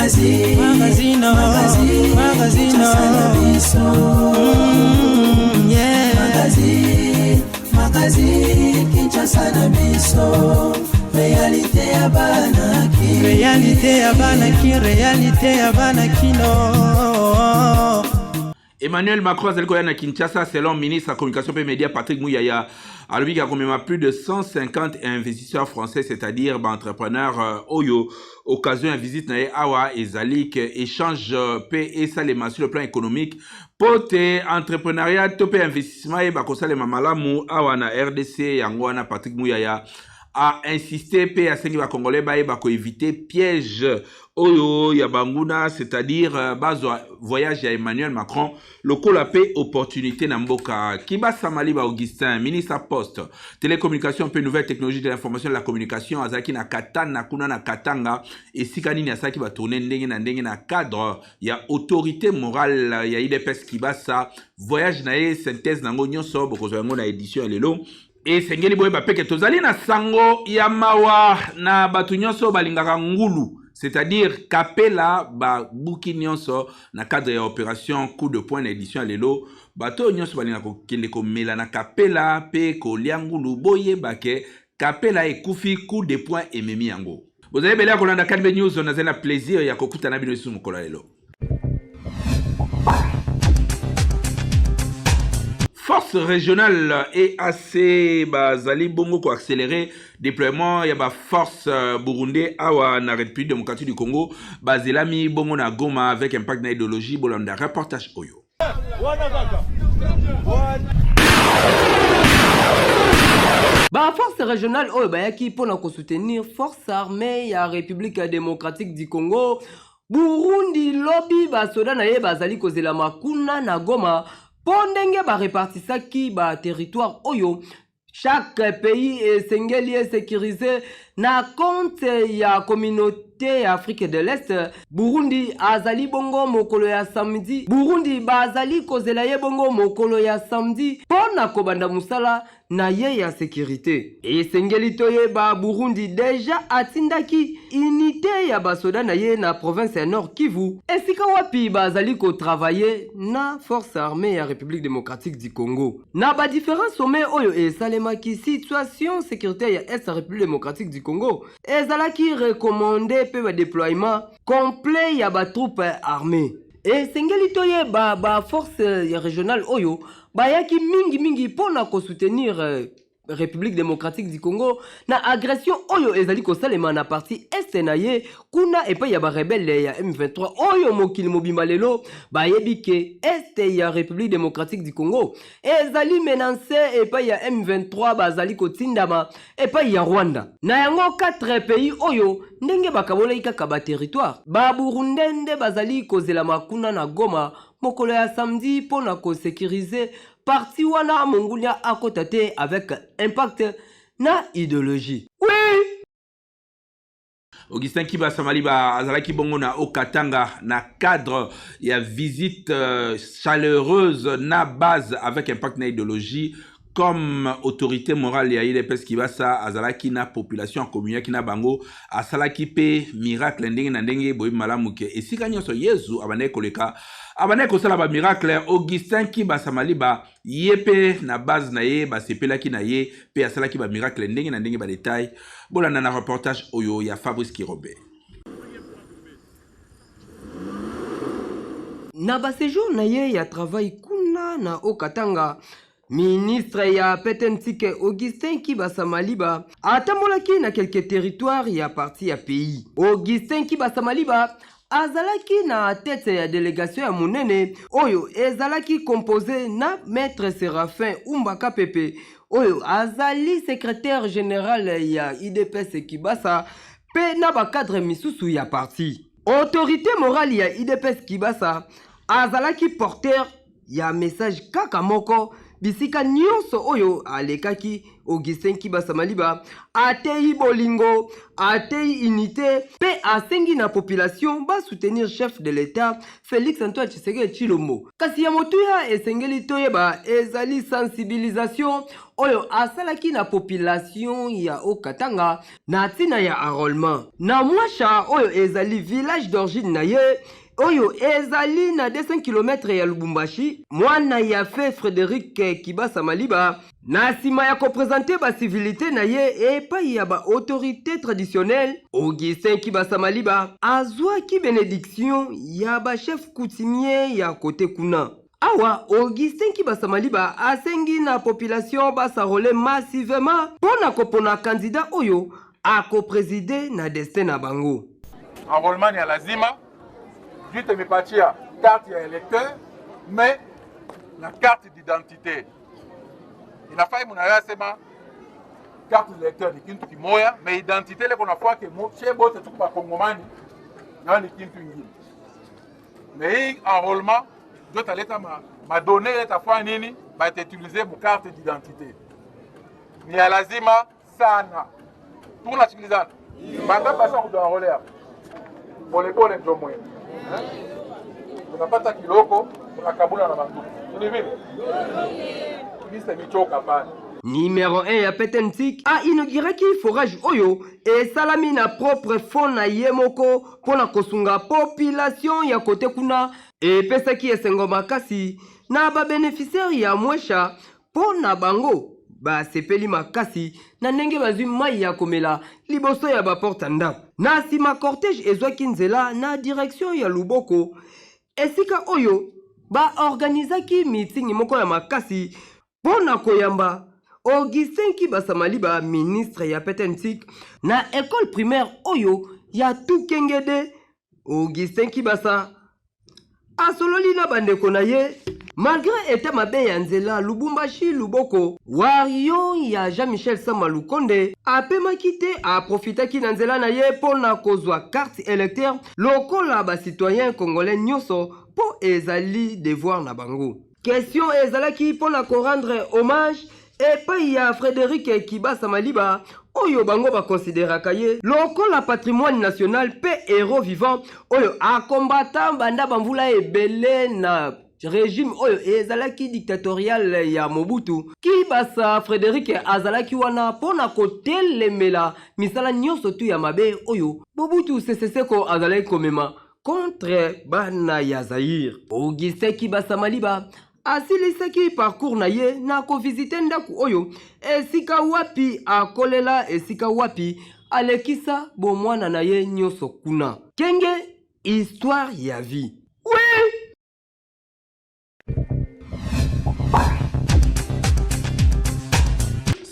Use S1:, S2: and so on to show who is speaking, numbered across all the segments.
S1: Magazine, magazine, magazine, magazine, yeah. Magazine, magazine, Kinshasa na biso. Réalité ya bana ki. Réalité ya bana ki, réalité ya bana kino.
S2: Emmanuel Macron azali koya na Kinshasa selon ministre ya communication mpe media Patrick Muyaya alobi akomema plus de 150 investisseurs français, c'est-à-dire ba entrepreneurs oyo occasion ya visite na ye awa ezali ke échange mpe esalema sur le plan économique mpo te entrepreneuriat to mpe investissement ye bakosalema malamu awa na RDC. Yango wana Patrick Muyaya a insisté mpe asengi bacongolais bayeba koéviter piège oyo ya banguna, c'est-à-dire bazwa voyage ya Emmanuel Macron lokola mpe opportunité na mboka. Kibasa Maliba Augustin, ministre ya Poste, Télécommunication mpe Nouvelle Technologie de l'information et de la Communication, azalaki na Katana, kuna na Katanga, esika nini asalaki batournée ndenge na ndenge na cadre ya autorité morale ya UDPS Kibasa. Voyage na ye, synthèse nango nyonso bokozwa yango na édition ya lelo. Esengeli boyeba peke tozali na sango ya mawa na bato nyonso balingaka ngulu, c'est-à-dire Kapela babuki nyonso na cadre ya opération coup de poing. Na édition ya lelo, bato oyo nyonso balingaka kokende komela na Kapela mpe kolia ngulu, boyeba ke Kapela ekufi, coup de poing ememi yango. Bozali ebele ya kolanda KNB News. Nazali na plaisir ya kokutana bino lisusu mokolo ya lelo. Force régionale EAC bazali bongo koaccélérer déploiement ya baforce burundais awa na République démocratique du Congo. Bazelami bongo na Goma avec impact na idéologie. Bolanda reportage oyo.
S3: Baforce régionale oyo bayaki mpona kosoutenir force armée ya République démocratique du Congo, Burundi lobi basoda na ye bazali kozelama kuna na Goma, mpo ndenge barepartisaki baterritoire oyo chaque pays esengeli esécuriser na compte ya Communauté ya Afrique de l'Est. Burundi azali bongo mokolo ya samedi, Burundi bazali kozela ye bongo mokolo ya samedi mpo na kobanda mosala na ye ya sécurité. Esengeli toyeba, Burundi déjà atindaki unité ya basoda na ye na province ya Nord Kivu, esika wapi bazali kotravailler na force armée ya République démocratique du Congo. Na badifférents sommets oyo esalemaki, situation sécuritaire ya est ya République démocratique du Congo ezalaki recommandé mpe badéploiement complet ya batroupe armée. Esengeli toyeba, baforce ya régionale oyo bayaki mingimingi mpo na kosoutenir République démocratique du Congo na agression oyo ezali kosalema na partie est na ye kuna epai ya barebele ya M23, oyo mokili mobimba lelo bayebi ke est ya République démocratique du Congo ezali menacé epai ya M23, bazali kotindama epai ya Rwanda. Na yango 4 pays oyo ndenge bakabolaki kaka baterritoire, baburundais nde bazali kozelama kuna na Goma mokolo ya samedi mpo na kosécuriser partie wana, mongulia akota te avec impact na idéologie, oui.
S2: Augustin Kibasa Maliba azalaki bongo na Okatanga na cadre ya visite chaleureuse na base avec impact na idéologie. Comme autorité morale ya UDPS Kibasa, azalaki na population, akomuniaki na bango, asalaki mpe miracle ndenge na ndenge. Boyebi malamu ke esika nyonso Yezu abandaki koleka, abandaki kosala bamiracle. Augustin Kibasa Maliba ye mpe na base na ye basepelaki na ye mpe asalaki bamiracle ndenge na ndenge. Badetail bolanda na reportage oyo ya Fabrice Kirobe.
S3: Na baséjour na ye ya travail kuna na Okatanga, ministre ya PTNTIC Augustin Kibasa Maliba atambolaki na quelques territoires ya partie ya pays. Augustin Kibasa Maliba azalaki na tête ya délégation ya monene oyo ezalaki composé na maître Séraphin Umbaka Pepe, oyo azali secrétaire général ya UDPS Kibasa, mpe na bacadre misusu ya parti. Autorité morale ya UDPS Kibasa azalaki porteur ya message kaka moko bisika nyonso oyo alekaki. Augustin Kibasa Maliba ateyi bolingo, ateyi unité mpe asengi na population ba soutenir chef de l'Etat Felix Antoine Tshisekedi Tshilombo. Kasi ya motuya esengeli toyeba ezali sensibilisation oyo asalaki na population ya Haut-Katanga na ntina ya enrôlement na Mwasha oyo ezali village d'origine na ye oyo ezali na 200 km ya Lubumbashi. Mwana ya fe Frederic Kibasa Maliba na nsima ya kopresente ba civilité na ye epai ya ba autorité traditionnelle, Augustin Kibasa Maliba azwaki benediction ya ba chef coutumier ya kote kuna. Awa Augustin Kibasa Maliba asengi na population ba s'enrôler massivement mpo na kopona candidat oyo akopreside na destin na bango.
S4: Enrôlement ni ya lazima juu tumepatia carte ya électeur mais na carte d'identité inafai munaya sema carte d'électeur ni kintu kimoya mais identité leko nafua ke che bote tuku bakongomani nayo ni kintu ingine mais hii enrôlement ndio taleta ma, ma données itafanya nini batautilize mu carte d'identité ni ya lazima sana. Tunasikilizana bangapi basha kutuenrole hapa? Polepole ndio mwendo, unapata kiloko unakabula na bandugu ni vile misa michoka pale.
S3: Numero 1 ya PTNTIC a inauguraki forage oyo esalami na propre fond na ye moko mpo na kosunga population ya kote kuna. Epesaki esengo makasi na ba beneficiaires ya Mwesha mpo na bango basepeli makasi na ndenge bazwi mai ya komela liboso ya ba porte ya ndako. Na nsima cortège ezwaki nzela na direction ya Luboko esika oyo ba organisaki meeting moko ya makasi mpo na koyamba Augustin Kibasa Maliba, ministre ya PTNTIC, na ecole primaire oyo ya Tukengede. Augustin Kibasa asololi na bandeko na ye malgré eta mabe ya nzela Lubumbashi Luboko. Wario ya Jean-Michel Sama Lukonde apemaki te, aprofitaki na nzela na ye mpo na kozwa carte électeur lokola ba citoyen congolais nyonso mpo ezali devoir na bango. Question ezalaki mpo na ko rendre hommage epai ya Frederic Kibasa Maliba oyo bango bakonsideraka ye lokola patrimoine national mpe héros vivant oyo akombata banda bamvula ebele na regime oyo ezalaki dictatorial ya Mobutu. Kibasa Frederic azalaki wana mpo na kotelemela misala nyonso tu ya mabe oyo Mobutu Sese Seko azalaki komema contre bana ya Zaïre. Augustin Kibasa Maliba asilisaki parcours na ye na kovisite ndako oyo esika wapi akolela, esika wapi alekisa bomwana na ye nyonso kuna. Kenge histoire ya vie. Oui!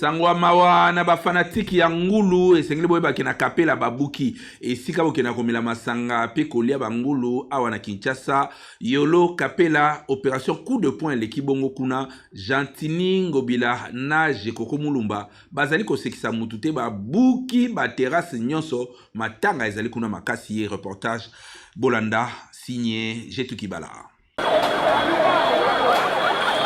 S2: Sango ya mawa na bafanatiki ya ngulu, esengeli boyebaki na kapela babuki esika bokenda komela masanga mpe kolia bangulu awa na Kinshasa. Yolo Kapela, opération coup de poing eleki bongo kuna. Gentini Ngobila na Jekoko Mulumba bazali kosekisa mutu te, babuki ba terrasse nyonso, matanga ezali kuna makasi. Ye reportage bolanda signé Jetu Kibala.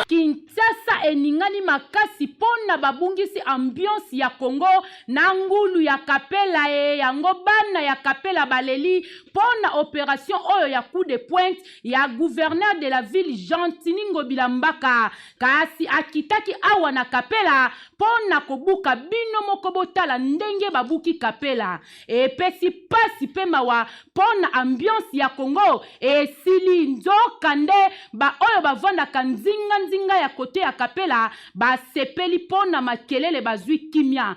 S5: Kinshasa eningani makasi pona babungisi ambiance ya Congo na ngulu ya Kapela e yango bana ya Kapela baleli pona operation oyo ya coup de pointe ya gouverneur de la ville Gentiny Ngobila Mbaka kasi akitaki awa na Kapela pona kobuka bino moko botala ndenge babuki Kapela epesi pasi pe mawa pona ambiance ya Congo esili nzoka nde ba oyo bavandaka nzinga nzinga ya kote ya Kapela basepeli pona makelele bazui kimia.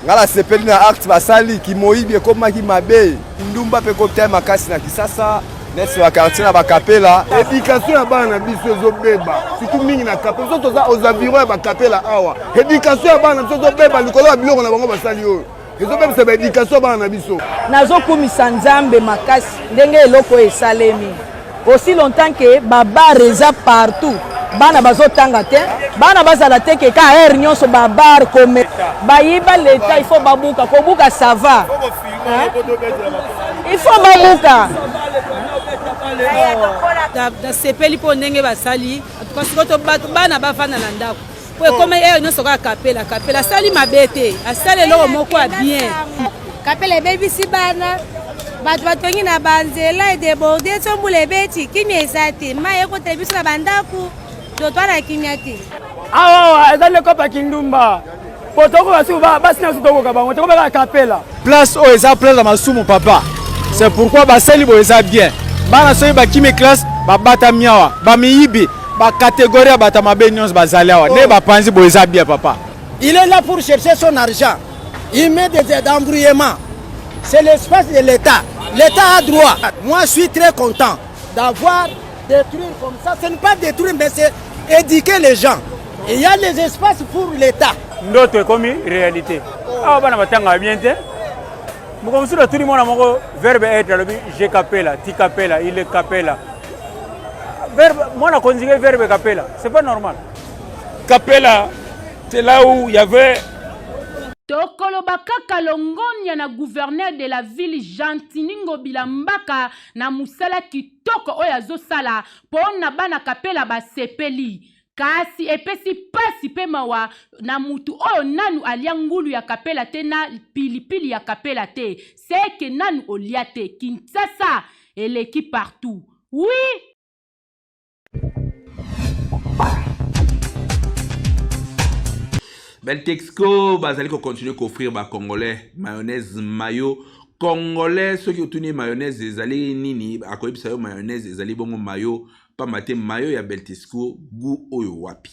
S6: Nga nasepeli na acte basali, kimoyibi ekomaki mabe, ndumba pe ekotaki makasi na Kisasa neti ba quartier na ba Kapela.
S7: Education ya bana na biso ezobeba surtout mingi na Kapela. Biso toza aux environs ya ba Kapela awa, education ya bana na biso ezobeba likolo ya biloko na bango basali oyo ezobebisa ba education ya bana na biso.
S8: Nazokumisa Nzambe makasi ndenge eloko oyo esalemi aussi longtemps que ba bar eza partout, bana bazotanga te, bana bazala te ke ka heure nyonso ba bar kome bayiba leta, il faut babuka kobuka ça va, il faut babuka.
S9: Nasepeli mpo ndenge basali, en tout cas sikoyo bana bafanda na ndako. Po ekoma eyo nyonso kaka kapela kapela asali mabe te asali eloko moko ya bien.
S10: Kapela ebebisi bana bato batongi na banzela edeborde so mbula ebeti kimia eza te mai ekotela biso na bandako to toa na kimia te.
S11: Awa eza nde kopa kindumba po tokoka su basi na biso tokoka bango tokoka kaka kapela.
S12: Place oyo eza place ya masumu papa. C'est pourquoi basali boye eza bien. Bana soki bakimi classe babatami awa bamiyibi ba catégorie ya bato ya mabe nyonso bazali awa nde bapanzi boye eza bien papa.
S13: Il est là pour chercher son argent. Il met des embrouillements. C'est l'espace de l'État. L'État a droit. Moi, je suis très content d'avoir détruire comme ça. Ce n'est pas détruire, mais c'est éduquer les gens. Et il y a les espaces pour l'État.
S11: Ndoto ekomi réalité. Awa bana batangaka bien te. Moko mosusu atuni mwana moko verbe être alobi je kapela, ti kapela, il est kapela. Verbe mwana conjugué verbe kapela, c'est pas normal.
S4: Kapela, c'est là où il y avait
S5: Tokoloba kaka longonya na gouverneur de la ville Gentiny Ngobila Mbaka na musala kitoko oyo azosala pona bana Kapela basepeli. Kasi epesi pasi pe mawa na mutu oyo nanu alia ngulu ya kapela te na pili pili ya kapela te seke nanu olia te Kinshasa eleki partout oui.
S2: Beltexco bazali ko continuer ko offrir ba congolais mayonnaise mayo congolais soki otuni mayonnaise ezali nini akoyebisa yo mayonnaise ezali bongo mayo pamba te mayo ya Beltexco goût oyo wapi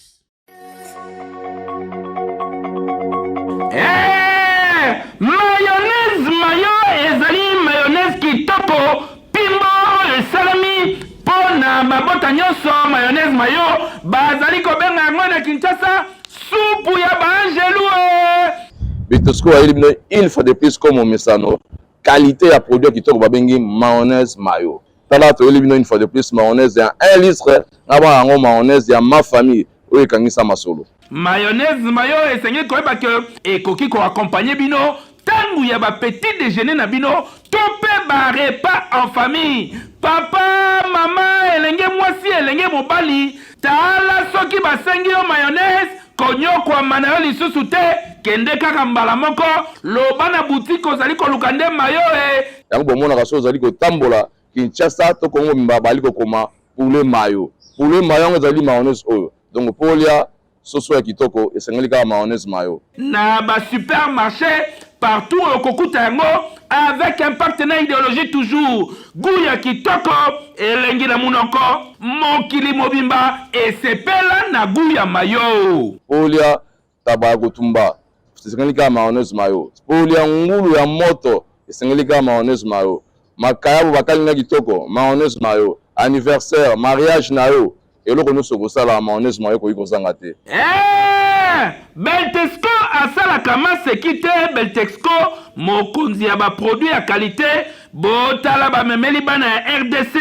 S14: Eh, mayonnaise mayo ezali mayonnaise kitoko pimbo oyo esalemi mpo na mabota nyonso. Mayonnaise mayo bazali kobenga yango na Kinshasa supu ya baangelu.
S15: Betosco ayeli bino une fois de plus comme omesano qualité ya produit ya kitoko babengi mayonnaise mayo. Tala toyeli bino une fois de plus mayonnaise ya 1 litre na bana yango mayonnaise ya ma famille oyo ekangisa masolo.
S14: Mayonnaise mayo esengeli koyeba ke ekoki ko accompagner bino tango ya ba petit dejeuner na bino to pe ba repas en famille. Papa, mama, elenge mwasi, elenge mobali, tala soki basengi yo mayonnaise, konyokwama na yo lisusu te, kende kaka mbala moko, loba na boutique ozali koluka nde mayo e.
S15: Yango bomonaka soki ozali kotambola Kinshasa to Congo mobimba bali kokoma poulet mayo. Poulet mayo yango ezali mayonnaise oyo. Donc mpo olia soso ya kitoko esengeli kaka mayonnaise mayo.
S14: Na ba supermarche partout okokuta yango avec impact na ideologie toujours gout ya kitoko elengi na munoko mokili mobimba esepela na gout ya mayo.
S15: Mpo olia Taba ya kotumba esengeli kaka mayonnaise mayo. Po olia ngulu ya moto esengeli kaka mayonnaise mayo. Makayabo bakalinga kitoko mayonnaise mayo. Anniversaire, mariage na yo eloko nionso okosala mayonnaise mayo ekoki kozanga te.
S14: Eeh Beltexco asalaka maseki te Beltexco mokonzi ya ba produits ya qualite botala bamemeli bana ya rdc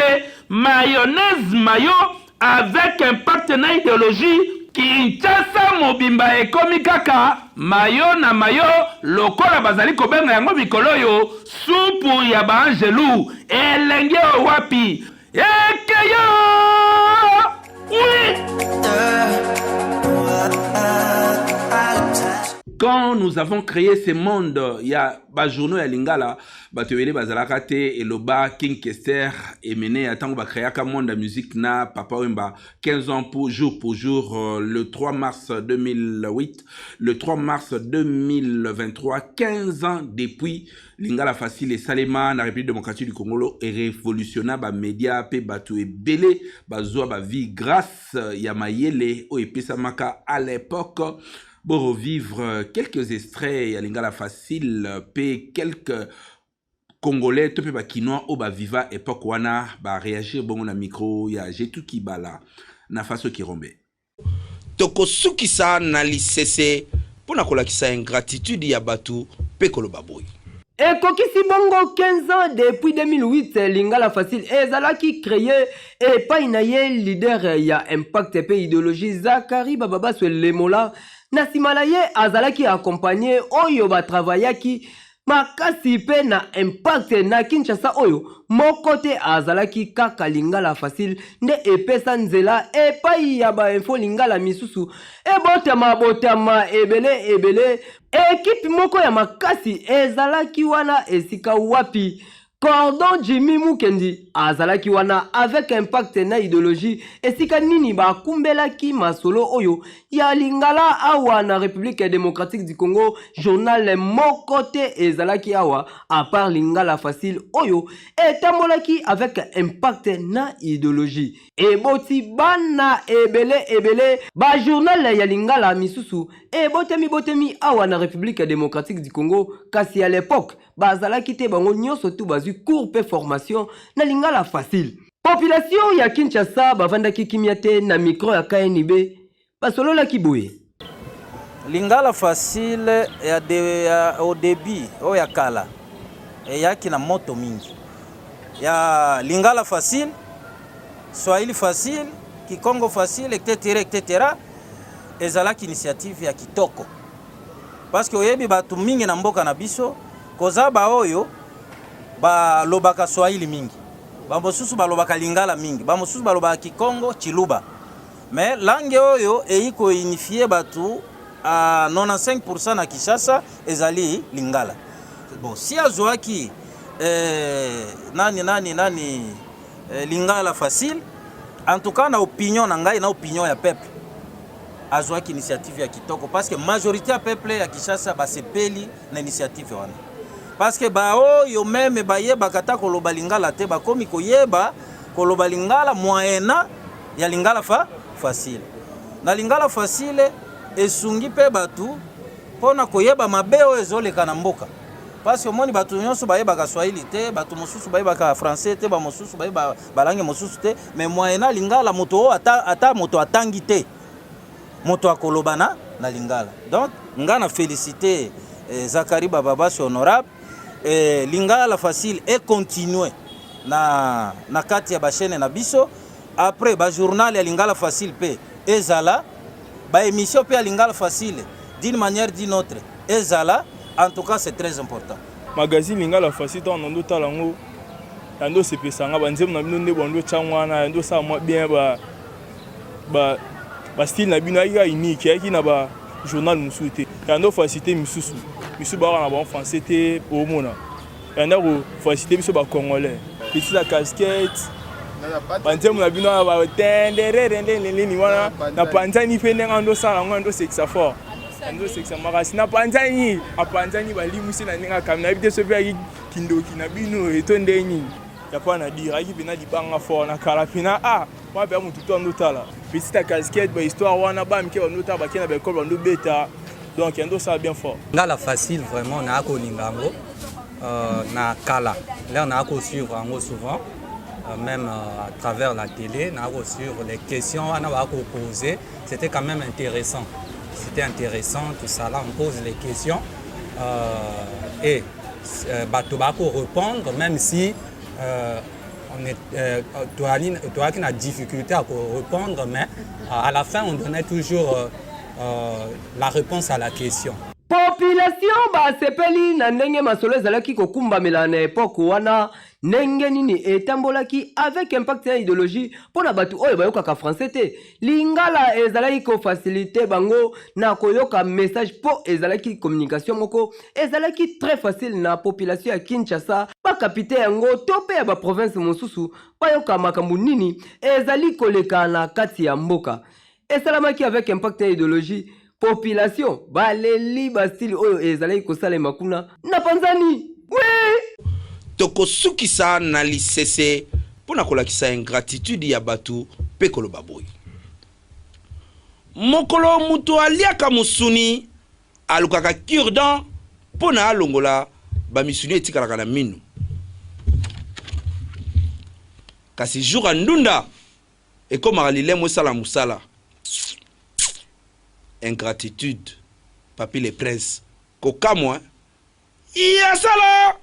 S14: mayonnaise mayo Avec impact na ideologie, Kinshasa mobimba ekomi kaka mayo na mayo lokola bazali kobenga yango mikolo oyo supu ya ba angelu. Elengi oyo wapi? Ekeyo! Oui!
S2: Quand nous avons créé ce monde ya ba journaux ya lingala bato ebele bazalaka te eloba King Kester Emeneya ntango ba créaka monde ya musique na Papa Wemba 15 ans pour jour pour jour euh, le 3 mars 2008 le 3 mars 2023 15 ans depuis Lingala Facile esalema na République démocratique du Congo e révolutionna ba média pe bato ebele bazwa ba vie grâce ya mayele oyo epesamaka à l'époque Bo revivre quelques extraits ya Lingala Facile pe quelques Congolais to pe ba Kinois oyo ba viva epoque wana ba reagir bongo na micro ya Jetou Kibala na Faso Kirombe.
S16: Tokosukisa na lisese mpo na kolakisa ingratitude ya bato mpe koloba boye.
S3: Ekokisi bongo 15 ans depuis 2008 Lingala Facile ezalaki cree epai na ye leader ya impact mpe ideologie Zacharie Bababaswe Lemola. Na sima na ye azalaki accompagne oyo ba travaillaki. makasi mpe na impact na Kinshasa oyo moko te azalaki kaka Lingala Facile nde epesa nzela epai ya ba info Lingala misusu ebotama botama ebele ebele. Ekipe moko ya makasi ezalaki wana esika wapi Cordon Jimmy Mukendi azalaki wana avec impact na ideologie esika nini bakumbelaki masolo oyo ya lingala awa na Republique democratique du Congo. Journal moko te ezalaki awa à part Lingala Facile oyo etambolaki avec impact na ideologie eboti bana ebele ebele. Ba journal ya lingala misusu ebotemi botemi awa na Republique democratique du Congo, kasi à l'époque bazalaki te, bango nyonso tu bazwi cours mpe formation na Lingala Facile. Population ya Kinshasa bavandaki kimia te na micro ya KNB basololaki boye.
S17: Lingala Facile ya de, ya, au début oyo ya kala eyaki na moto mingi ya Lingala Facile, Swahili Facile, Kikongo Facile, etc etc. Ezalaki initiative ya kitoko parce que oyebi bato mingi na mboka na biso koza baoyo balobaka Swahili mingi, bamosusu balobaka Lingala mingi, bamosusu balobaka Kikongo, Tshiluba. Mais langue oyo eyi ko unifier bato à 95% na Kinshasa ezali Lingala. Bon, si azwaki eh, nani nani nani eh, Lingala Facile, en tout cas na opinion na ngai, na opinion ya peuple, azwaki initiative ya kitoko parce que majorité ya peuple ya Kinshasa basepeli na initiative wana, parce que baoyo meme bayebaka ata koloba Lingala te bakomi koyeba koloba Lingala moyena ya Lingala fa Facile. Na Lingala Facile esungi mpe bato mpona koyeba mabe oyo ezoleka na mboka, parce que omoni bato nyonso bayebaka Swahili te, bato mosusu bayebaka français te, bamosusu bayeba balangue mosusu te, mais moyena Lingala moto oyo ata, ata moto atangi te, moto akoloba na, na Lingala. Donc nga na félicité eh, Zacharie Bababaswe honorable eh, Lingala Facile e continuer na, na kati ya bachaîne na biso. Après ba journal ya Lingala Facile pe ezala, ba émission pe ya Lingala Facile d'une manière d'une autre ezala, en tout cas c'est très important.
S18: Magazine Lingala Facile ntango nando tala yango yando osepelisa nga, banzembo na bino nde bando otyango wana yando osala mwa bien, ba ba ba style na bino ayaki kaka unique, ayaki na ba journal mosusu te, yando facilité misusu misusu bakaka na bango français te, omona yanda ko facilité biso ba congolais. Petit la casquette banzembo na bino wana batendererendendendeni wana napanzani mpe ndenge ando osala yango ando osekisa fort, ando osekisa makasi, napanzani apanzani balimwisi na ndenge akami, nayebi te soki ayaki kindoki na bino eto ndenge nini ya pa na dire ayaki mpena libanga fort na kala mpena a wana mpe motu to ando tala petit ya casquette ba histoire wana ba mike bando tala bakei na baekole bando beta, donc yando osala bien fort.
S19: Lingala Facile vraiment naya kolinga yango na kala l'air naya kosuivre yango souvent même à travers la télé, naya kosuivre les questions wana baya koposer, c'était quand même intéressant, c'était intéressant tout ça là, on pose les questions et bato baya korépondre, même si on est toyaki na difficulté à répondre, mais à la fin on donnait toujours la réponse à la question.
S3: Population basepeli na ndenge masolo ezalaki kokumbamela na epoke wana, ndenge nini etambolaki avec impact ya idéologie mpo na bato oyo bayokaka français te. Lingala ezalaki kofacilite bango na koyoka message mpo ezalaki communication moko ezalaki très facile na population ya Kinshasa, bakapite yango to mpe ya baprovince mosusu bayoka makambo nini ezali koleka na kati ya mboka. Esalamaki avec impact ya idéologie, population baleli bastyle oyo ezalaki kosalema kuna na panzani wi.
S16: Tokosukisa na lisese mpo na kolakisa ingratitude ya bato mpe koloba boye: mokolo moto aliaka mosuni, alukaka cure-dent mpo na alongola bamisuni etikalaka na minu, kasi jour ya ndunda ekomaka lilemo esala mosala. Ingratitude, Papi le Prince, kokamwa ya sala.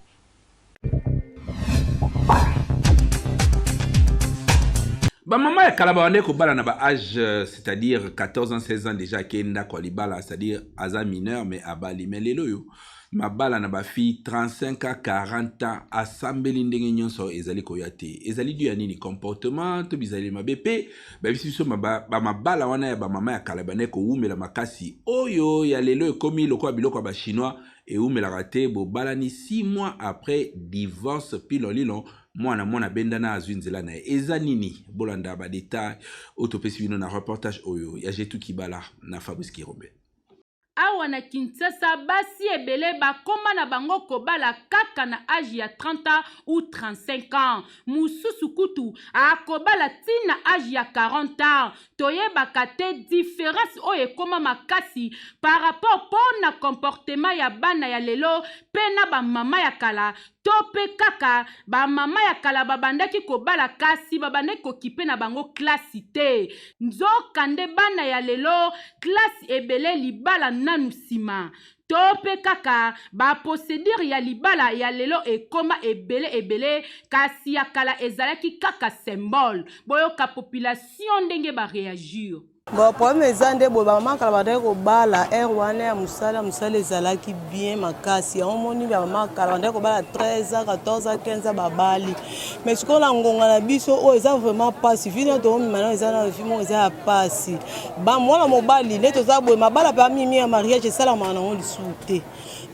S2: Bamama ya kala babandaki kobala na ba âge, c'est-à-dire 14 ans, 16 ans déjà ake ndako ya libala, c'est-à-dire aza mineur mais abali. Mais lelo oyo mabala na ba fille 35 à 40 ans asambeli ndenge nyonso ezali koya te. Ezali dû ya nini? Comportement to bizaleli mabe pe bayebisi biso ba mabala wana ya ba mama ya kala ebandaki kowumela makasi oyo ya lelo ekomi lokola biloko ya ba chinois ewumelaka te bobalani 6 mois après divorce pilolilon mwana mwana abendana azwi nzela na ye eza nini bolanda ba detail oyo topesi bino na reportage oyo ya Jetu Kibala na Fabrice Kirombe.
S5: Awa na Kinshasa basi ebele bakoma na bango kobala kaka na age ya 30 ans ou 35 ans. Mususu kutu akobala ti na age ya 40 ans. Toyebaka te difference oyo ekoma makasi par rapport po na comportement ya bana ya lelo pe na ba mama ya kala to pe kaka ba mama ya kala babandaki kobala kasi babandaki kokipe na bango classe te. Nzoka nde bana ya lelo classe ebele libala nanu sima. To pe kaka ba procedure ya libala ya lelo ekoma ebele ebele kasi ya kala ezalaki kaka symbole. Boyoka population ndenge ba reagir.
S20: Bon problème eza nde boye ba mama kala bandaki kobala heure wana ya mosala mosala ezalaki bien makasi yango omoni ba mama kala bandaki kobala 13 ans 14 ans 15 ans babali mais sikoyo na ngonga na biso oyo eza vraiment mpasi vi na toomema nao eza na vi moko eza ya mpasi ba mwana mobali nde toza boye mabala mpe amimi ya mariage esalamaka nango lisusu te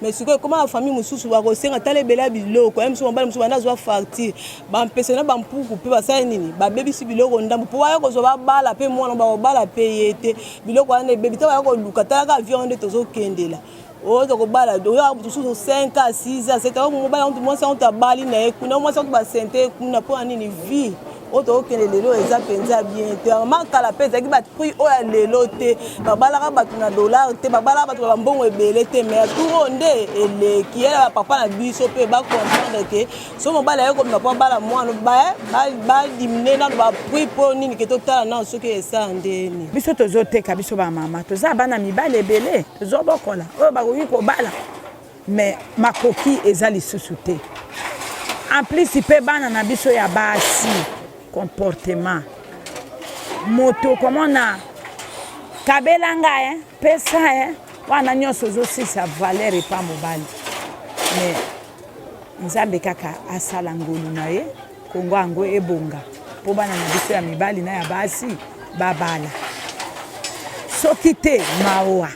S20: mais sikoyo ekoma na famille mosusu bakosenga tala ebele ya biloko ya mosusu mobali mosusu banda azwa facture bampese na bampuku mpe basali nini babebisi biloko ndambo mpo baya kozwa babala mpe mwana bakobala mpe ye te biloko wana ebebi te baya koluka talaka avion wana nde tozokendela oyo tokobala oyo mosusu 5 ans 6 ans 7 ans mobali yango mwasi yango tabali na ye kuna mwasi yango basente ye kuna mpo na nini vie oyo tokokende lelo eza mpenza bien te makala mpe ezalaki baprix oyo ya lelo te babalaka bato na dollar te babalaka bato na bambongo ebele te mais tour oyo nde eleki yela bapapa na biso mpe bacomprendre ke so mobali aye kobima mpo abala mwana badimine nano baprix mpo nini ke totala nano soki esala ndeni
S21: biso tozoteka biso bamama toza bana mibali ebele tozobokola oyo bakoki kobala Mais makoki eza lisusu te. En plus pe bana na biso ya basi comportement moto okomona kabela nga eh, pesa eh, wana nyonso ozosisa valeur epa mobali mais nzambe kaka asala ngolu na ye kongo yango ebonga mpo bana na biso ya mibali na ya basi babala soki te mawa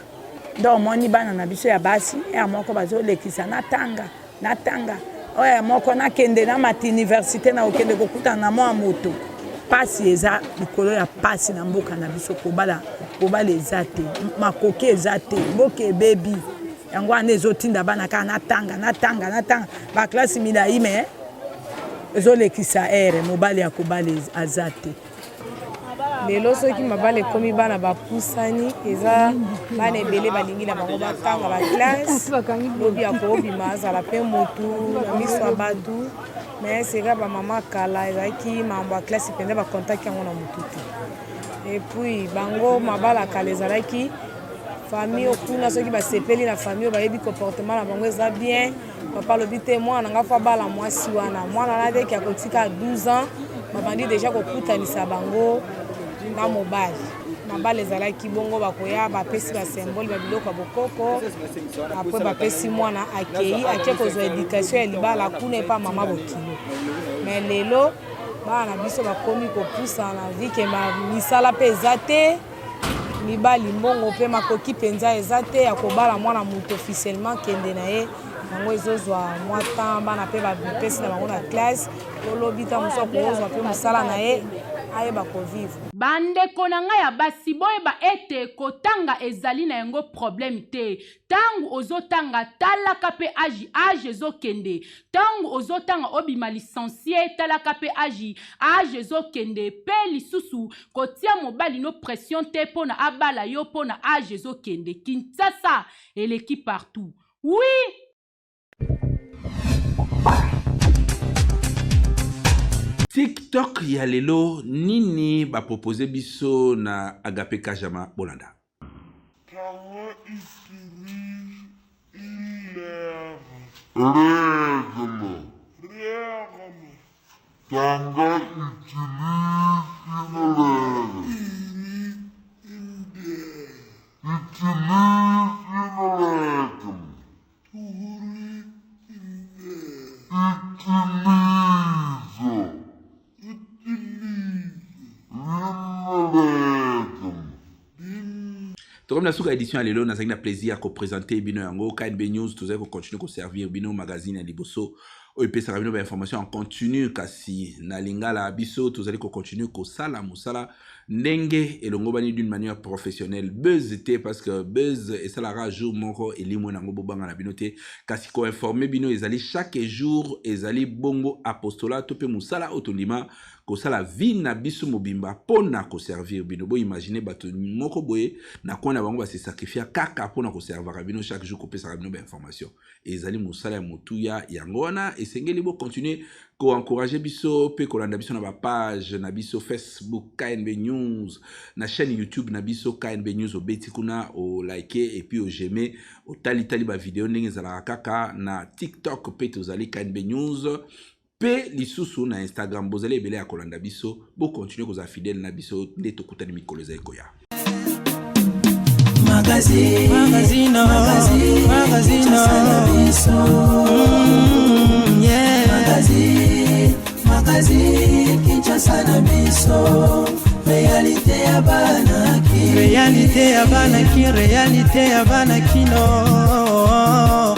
S21: Nde omoni bana na biso ya basi ya moko bazolekisa natanga natanga oyo ya moko nakende namata universite na kokende kokutana na mwa moto. Pasi eza likolo ya pasi na mboka na biso, kobala kobala eza te, makoki eza te, mboka ebebi. Yango wana ezotinda bana kaka natanga natanga natanga baklasi milai me ezolekisa ere mobali ya kobala aza te.
S22: Lelo soki mabala ekomi bana bapusani, eza bana ebele balingi na bango batanga ba classe, lobi akobima azala pe motu na miso ya bato. Mais seka ba mama kala ezalaki makambo ya classe mpenza bakontaki yango na motu te. Et puis bango mabala kala ezalaki famille kuna soki basepeli na famille oyo bayebi comportement na bango eza bien. Papa alobi te mwana na nga fo abala mwasi wana, mwana wana deke akotika 12 ans babandi deja kokutanisa bango na mobali. Mabala ezalaki bongo, bakoya bapesi basymbole ba biloko ya bokoko, apres bapesi mwana akei ake kozwa education ya libala kuna epa mama bokilo. Mais lelo bana na biso bakomi kopusana vike misala mpe eza te mibali mbongo mpe makoki mpenza eza te ya kobala mwana moto officiellement kende na ye yango ezozwa mwa temps bana mpe bapesi na bango na classe po lobi ntango mosusu akozwa mpe mosala na ye ayeba kovivre.
S5: Bandeko na ngai ya basi boyeba ete kotanga ezali na yango problème te Tangu ozo tanga talaka pe age age ezo kende tangu ozo tanga obima licencie talaka pe age age ezo kende pe lisusu kotia mobali no pression te pona abala yo pona age ezo kende Kinshasa eleki partout oui.
S2: TikTok ya lelo nini ba propose biso na Agape Kajama bolanda.
S23: Tanga utilise une règle. Règle. Tanga utilise une règle. Utilise une règle.
S2: Tokomi na suka édition ya lelo. Nazalaki na plaisir ya kopresente bino yango, KNB News. Tozali kocontinue koservir bino magazine ya liboso oyo epesaka bino bainformation en continu kasi na lingala. Biso tozali kocontinue kosala mosala ndenge elongobani, d'une manière professionnelle. Buzz te, parce que buzz esalaka jour moko, elimwe nango. Bobanga na bino te, kasi koinforme bino ezali chaque jour, ezali bongo apostolat to mpe mosala oyo tondima kosala vie na biso mobimba mpo na koservir bino. Boimagine bato moko boye na coin na bango base sacrifia kaka mpo na koservaka bino chaque jour, kopesaka bino bainformation. Ezali mosala ya motuya. Yango wana esengeli bocontinue koencourage biso mpe kolanda biso na bapage na biso Facebook KNB News, na chaîne YouTube na biso KNB News. Obeti kuna, olike et puis ojeme, otalitali bavideo ndenge ezalaka kaka. Na TikTok mpe tozali KNB News, mpe lisusu na Instagram. Bozali ebele ya kolanda biso, bokontinue kozala fidèle na biso. Nde tokutani mikolo ezali koya.
S1: Magazine, magazine, magazine, magazine, yeah. Magazine, magazine, Kinshasa na biso, réalité ya bana ki, réalité ya bana ki, réalité ya bana kino.